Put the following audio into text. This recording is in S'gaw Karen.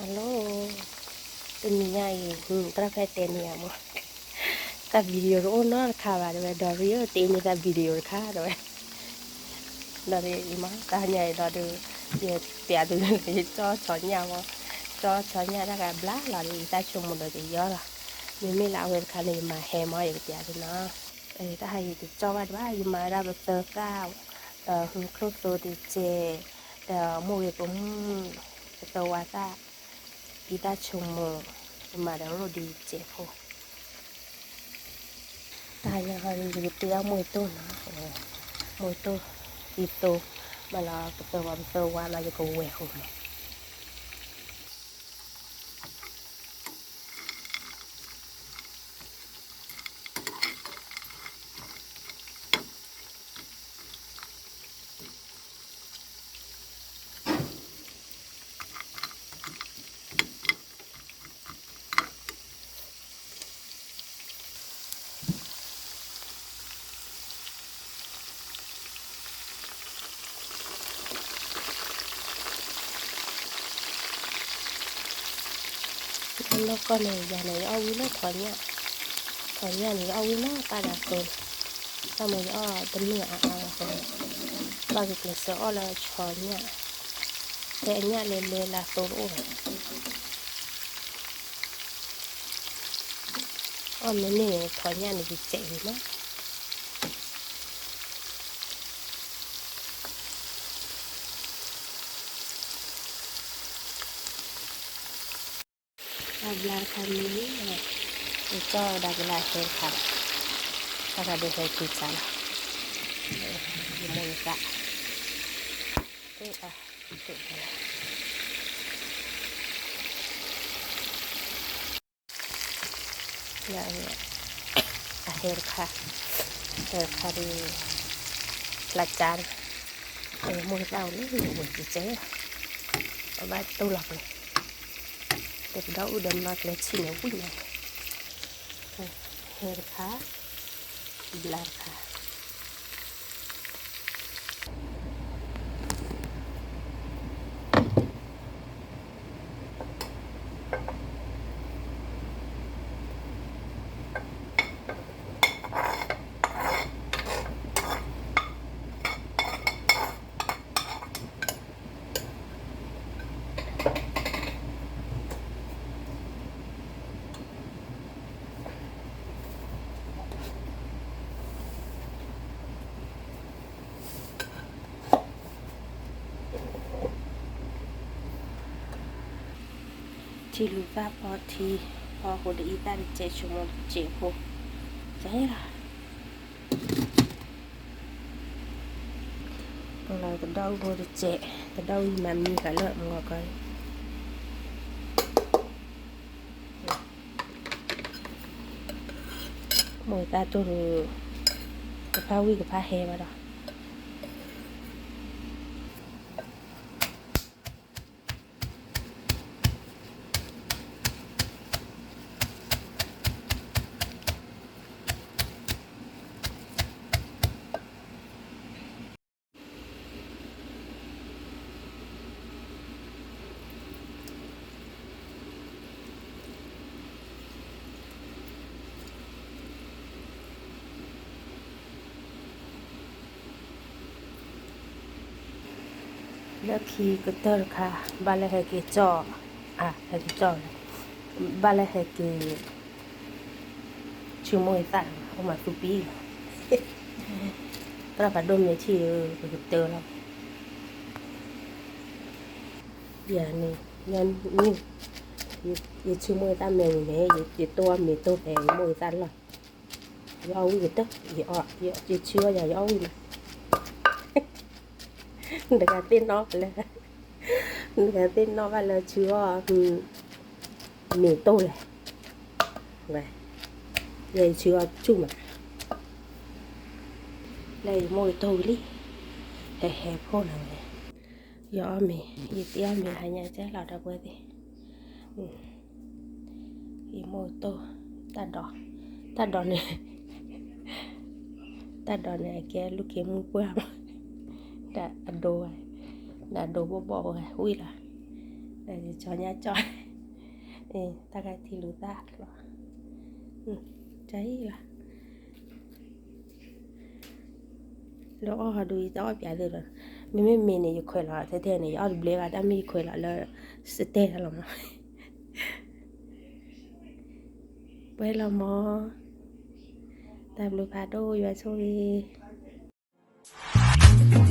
Hello, တနံၤညါအံၤ သရၣ်ဖဲတဲန့ၢ်ယၤမး, တၢ် video တအိၣ်နီတခါဘၣ် တဲဝဲ, ဒီးရံဧၢ တ့န့ၢ်တၢ် video တခါ တဲဝဲ, ဒီးယမၤတၢ်ညါအံၤဒီးဒုး ယပျးသုလၢယကၠီဆီညၣ်မး, ကၠီဆီညၣ်တၢ်ဂၤဘျါလီၤဒီး ယတၢ်ဆိကမိၣ်ဒီးယယီလီၤ, မ့မ့ၢ်လၢအဝဲတခါန့ၣ် ယမၤဟဲမး ယကပျးသုနီၤ, တၢ်ဟးယကၠီဘၣ်တဘၣ် ယမၤဝဲဒၣ်ပသၢသၣ် ဒီးဟူချိၣ်သိတစဲး, ဒီးမိၢ်ဂ့ၤပမုၣ် ပသၢဝါသၣ်, ယတၢ်ဆိကမိၣ် ယမၤဒီးရိၣ်ဒ်ယစဲးဖိ, တၢ်ညါဟီဒ်ယကတ့အီၣ်မိၢ်တိၢ်နီၤ, မိၢ်တိၢ် သံသိ မ့ၢ်လီၤ ပသၢဝါပသၢဝါလီၤ ယကဝဲၢ်ဃိမး လၢနီၢ်ကီၢ်န့ၣ် ယၤန့ၣ် ယအီၣ်ဝံၤလၢထီးညၣ်, ထီးညၣ်န့ၣ် ယအီၣ်ဝံၤလၢပၢ်ဒီးသိ, တၢ်မ့ၢ်ယအီၣ်တန့ၢ်အါအါဘၣ်ဃိန့ၣ်, ဘၣ်ကကျဲးစၢးအီၣ်လၢဆီညၣ်, ဖဲအညၣ်လဲၤလဲၤလၢသိတအိၣ်ဘၣ် အီၣ်မ့ၢ်န့ၢ်ထီးညၣ်န့ၣ် ယစဲးဝံၤမး. တၢ်ဘျါတခါမံၤလံ, ယကၠီဝဲဒၣ်ကလၢဟဲတခါ, တၢ်ခါဒုးဟဲတုၤစးလီၤ, ယမိၢ်ယသၣ်, အ အဟဲတခါ, ဟဲတခါဒီး ဖျါကၠါဒီး, မိၢ်တၢ်အိၣ်လၢယဝဲၢ်ကစဲး, အဘၣ်တိၢ်လီၤကျဲ, တကဒီးအုၣ်ဒီးမၤကျဲဆံၣ်န့ၣ်ဝံၣ်န့ၣ်, ဟဲတခါ, ဘျါတခါ ထံလူၤသၣ်ဖီထံ, ဖီဃိဒီးအံသၣ်တစဲး ဆိကမိၣ်တစဲးဖိ, ကဲလီၤ. ကဒီးအုၣ်ဖိတစဲး, ကဒီးအုၣ်မၤမံဃာ်လၢမုၢ်ဂီၤကီၢ်, မိၢ်သၣ်တိၢ်ဒီး ကဖးဝံၣ်ကဖးဟဲဘၣ်ဒီး လၢခံကတၢၢ်တခါ ဘၣ်လၢဟဲက့ၤကၠီၣ်, အ ဟဲက့ၤကၠီၣ်, ဘၣ်လၢဟဲက့ၤ ဆူမိၢ်အသၣ် အိၣ်မးသူပံလီၤ, သရၣ်ဖးဒိၣ်မ့ၢ်ထံၣ်ဒီး ပကတၢလီၤ, ယၤန့ၣ် ယဆူမိၢ်အသၣ်မဲာ်န့ၣ် ယတိၢ်အီၣ်မ့ၤတိၢ်ဖဲမိၢ်အသၣ်လီၢ်, ယအီၣ်ဝံၣ်ကတၢၢ်, ယဆူအီၣ်ယၤ ယအီၣ်ဝံၣ်မး, နတဂၤသ့ၣ်နီၣ်ဘၣ်လၢ, နတဂၤသ့ၣ်နီၣ်ဘၣ်လၢဆူအီၣ် မ့ၤတိၢ်လဲၣ်, ယဆူအီၣ်ဆူၣ်မး, လၢယမိၢ်ယတိၢ်ဝံၤလံ, ဟဲဟဲဖိလီၤန့ၣ်, ယအီၣ်မ့ၤ ယတ့အီၣ်မ့ၤဟါညါကဲလီၤဒီပုၢ်ဝဲၢ်သ့ၣ် ယမိၢ်တိၢ်, တၢ်ဒိး, တၢ်ဒိးန့ၣ်, တၢ်ဒိးန့ၣ် အကဲလူၢ်ခ့မုၢ်ပှၢ်မး, ဒီးအဒိ, ဒီးအဒိဘိၣ်ဘိၣ်ဝဲဝံၤလီၤ, ကၠီညါကၠီ, တၢ်ကထံလူၤသၣ်လီၤ, တၢ်အံၤလီၤ. လၢအီၣ်ဟီဒုး ယတအီၣ်ပၠးသ့ၣ်လီၤ. မ့မ့ၢ်မ့ၢ်န့ၣ် ယခွဲးလီၤထဲထဲန့ၣ် ယအီၣ်တဘျဲဘၣ် တၢ်မ့ၢ်ယခွဲးလီၤလၢ စတဲတၢ်လီၤမး. ပှဲၤလီၤမး, တၢ်ဘျုးဖးဒိၣ် ယွၤဆိၣ်ဂ့ၤ.